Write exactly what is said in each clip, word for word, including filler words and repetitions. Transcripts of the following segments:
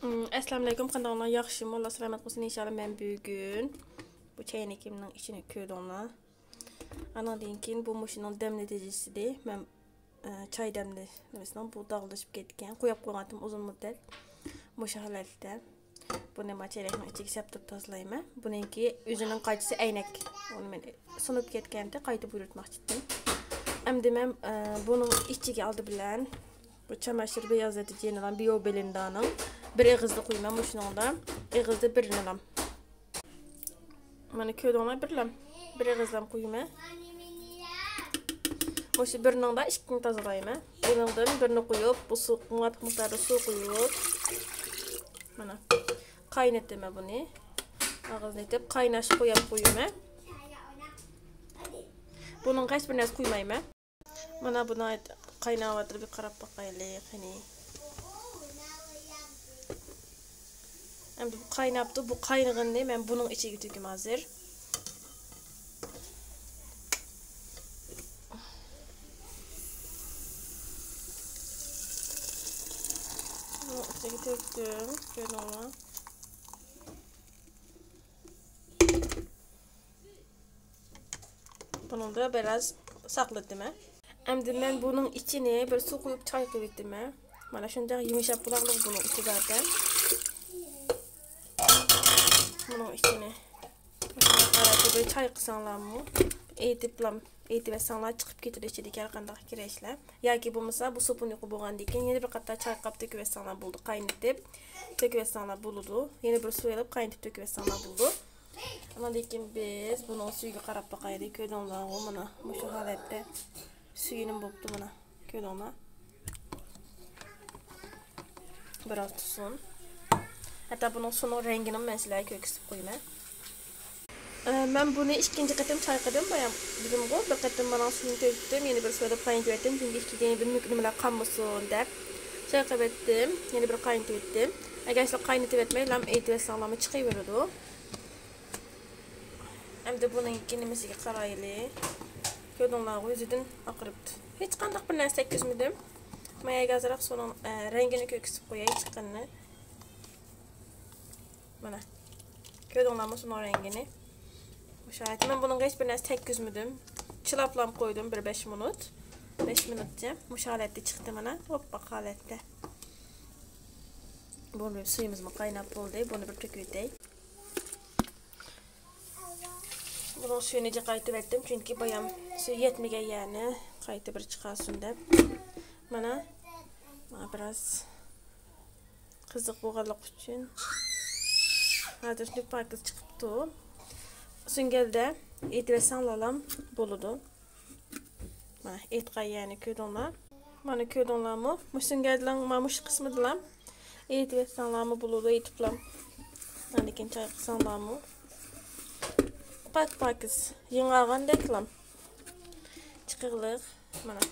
ئەسسالامۇئەلەيكۇم، قانداقلار، ياخشىمۇ؟ ئاللا سالامەت قىلسۇن ئىنشاللا. مەن بۈگۈن بۇ چەينىكىمنىڭ ئىچىنى كۆردۈڭلار. ئانىڭدىن كېيىن بۇ مۇشۇنىڭ دەم نەتىجىسىدى. مەن، ئە، چاي دەملى نېمىسىنىڭ بۇ داغلىشىپ كەتكەن. قويۇپ قويغانتىم ئۇزۇن مۇددەت. مۇشۇ ھالەتتە. بۇنى ما چەينەكنىڭ ئىچىگە سەپ تۇرۇپ تازىلايمەن. بۇنىڭكى ئۆزىنىڭ قايتىسى ئەينەك. ئۇنى مەن سۇنۇپ كەتكەنتى، قايتا بۇيرۇتماقچىدىم. ئەمدى مەن، ئە، بۇنىڭ ئىچىگە ئالدى بىلەن بۇ چاماشىر بىيازىتى جېنىلان بىيو بلېندانىڭ بىر ئېغىزدا قۇيىمەن، مۇشۇنىڭدا ئېغىزدا بىرنىلام. مانا كۆردۈڭلار، بىرلام، بىر ئېغىزلام قۇيىمەن. مۇشۇ بىرنىڭدا ئىككىنى تازىلايمەن. بۇنىڭدىن بىرنى قۇيۇپ، بۇ سۇ، مۇۋاپىق مىقداردا سۇ قۇيۇپ، مانا، قاينىتىمەن بۇنى. ئاغزىنى ئېتىپ، قايناشقا قويۇپ قويىمەن. بۇنىڭغا ھېچ بىر نەرسە قۇيمايمەن. مانا بۇنى قايناۋاتىدۇ، بىر قاراپ باقايلى، قېنى. ئەمدى بۇ قايناپتۇ، بۇ قاينىغىنىنى مەن بۇنىڭ ئىچىگە تۆكىمەن ھازىر. بۇنىڭ ئىچىگە تۆكتۈم، كۆردۈڭلار. بۇنىڭدا بىراز ساقلىتىمەن. ئەمدى مەن بۇنىڭ ئىچىنى بىر سۇ قۇيۇپ چايقىۋېتىمەن. مانا شۇنداق يۇمشاپ بولارلىق بۇنىڭ ئىچى زاتەن. بۇنىڭ ئىچىنى مۇشۇنداق قاراپ بىر چايقىساڭلارمۇ، ئېيتىپلام، ئېيتىۋەتسەڭلار چىقىپ كېتىدۇ ئىچىدىكى ھەر قانداق كىرەشلەر. ياكى بولمىسا بۇ سوپۇن يۇقى بولغاندىن كېيىن يەنە بىر قاتار چايقاپ تۆكۈۋەتسەڭلار بولىدۇ، قاينىتىپ تۆكۈۋەتسەڭلار بولىدۇ. يەنە بىر سۇ ئېلىپ قاينىتىپ تۆكۈۋەتسەڭلار بولىدۇ. ئاندىن كېيىن بىز بۇنىڭ سۈيىگە قاراپ باقايلى. كۆردۈڭلارغۇ، مانا مۇشۇ ھالەتتە سۈيىنىم بوپتۇ، مانا. كۆردۈڭلار. بىراز تۇتسۇن. ھەتتا بۇنىڭ سۇنىڭ رەڭگىنىمۇ مەن سىلەرگە كۆرسىتىپ قويىمەن. ئە، مەن بۇنى ئىككىنچى قېتىم چايقىدىم، بايام دېدىمغۇ، بىر قېتىم مانا سۇنى تۆكتۈم، يەنە بىر سۇ ئېلىپ قاينىتىۋەتتىم، چۈنكى ئىچىدە يەنە بىر مۆك نېمىلەر قالمىسۇن دەپ. چايقىۋەتتىم، يەنە بىر قاينىتىۋەتتىم. ئەگەر شۇنداق قاينىتىۋەتمەي، لام ئېيتىۋەتسەڭلارمۇ چىقىۋېرىدۇ. ئەمدى بۇنىڭكى نېمىسىگە قارايلى. كۆردۈڭلارغۇ، يۈزىدىن ئاقىرىپتۇ. ھېچقانداق بىر نەرسە تەگكۈزمىدىم. ماياگە ئازراق سۇنىڭ، ئە، رەڭگىنى كۆرسىتىپ قوياي، چىققىنىنى. مانا. كۆردۈڭلارمۇ سۇنىڭ رەڭگىنى؟ مۇشۇ ھالەتتە. مەن بۇنىڭغا ھېچ بىر نەرسە تەگكۈزمىدىم. چىلاپلام قويدۇم بىر بەش مىنۇت. بەش مىنۇتچە مۇشۇ ھالەتتە چىقتى مانا. ئوپپاق ھالەتتە. بۇ سۈيىمىزمۇ قايناپ بولدى. بۇنى بىر تۆكۈۋېتەي. بۇنىڭ سۈيىنى جىق قايتىۋەتتىم، چۈنكى بايام سۈيى يەتمىگەن يەرنى قايتا بىر چىقارسۇن دەپ. مانا، مانا بىراز قىزىق بولغانلىقى ئۈچۈن. ھازىر شۇنداق پاكىز چىقىپتۇ. سۈڭگەلدە ئېتىۋەتسەڭلارلام بولىدۇ. مانا، ئېتقان يەرنى كۆردۈڭلار. مانا كۆردۈڭلارمۇ؟ مۇشۇ سۈڭگەلنىڭ مانا مۇشۇ قىسمىدىلام ئېتىۋەتسەڭلارمۇ بولىدۇ، ئېتىپلام. ئاندىن كېيىن چايقىساڭلارمۇ. پاك-پاكىز. يېڭى ئالغاندەكلام. چىقىغلىق. مانا.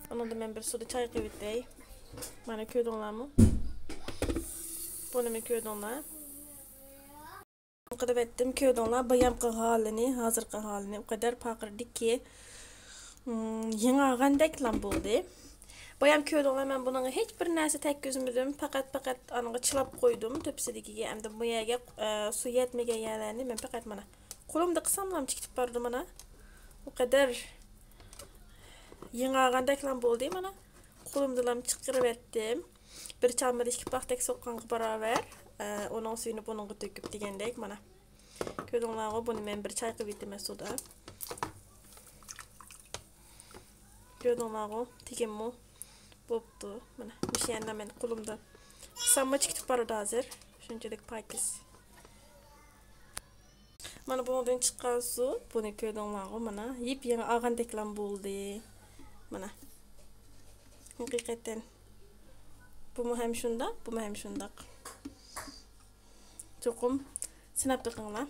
ئۇنىڭدا مەن بىر سۇدا چايقىۋېتەي. مانا كۆردۈڭلارمۇ؟ بۇنىمۇ كۆردۈڭلار. قىلىۋەتتىم، كۆردۈڭلار، بايامقى ھالىنى، ھازىرقى ھالىنى. ئۇ قەدەر پارقىرىدىكى، ئىم، يېڭى ئالغاندەكلا بولدى. بايام كۆردۈڭلار، مەن بۇنىڭغا ھېچ بىر نەرسە تەگكۈزمىدىم. پەقەت، پەقەت ئانىغا چىلاپ قويدۇم تۆپىسىدىكىگە. ئەمدى بۇ يەرگە، ئە، سۇ يەتمىگەن يەرلەرنى مەن پەقەت مانا قولۇمدا قىلساملا چىقىپ بارىدۇ مانا. ئۇ قەدەر يېڭى ئالغاندەكلا بولدى مانا. قولۇمدىلا چىقىرىۋەتتىم. بىر چالمىدا ئىككى پاختەك سوققانغا باراۋەر. ئە، ئۇنىڭ سۈيىنى بۇنىڭغا تۆكۈپ دېگەندەك مانا. كۆردۈڭلارغۇ، بۇنى مەن بىر چايقىۋېتىمەن سۇدا. كۆردۈڭلارغۇ، تېگىممۇ بوپتۇ. مانا، مۇشۇ يەردە مەن قولۇمدا قىلساممۇ چىقىپ بارىدۇ ھازىر. شۇنچىلىك پاكىز. مانا بۇنىڭدىن چىققان سۇ، بۇنى كۆردۈڭلارغۇ، مانا يېپيېڭى ئالغاندەكلا بولدى. مانا. ھەقىقەتەن. بۇمۇ ھەم شۇنداق، بۇمۇ ھەم شۇنداق. چوقۇم سىناپ بېقىڭلار.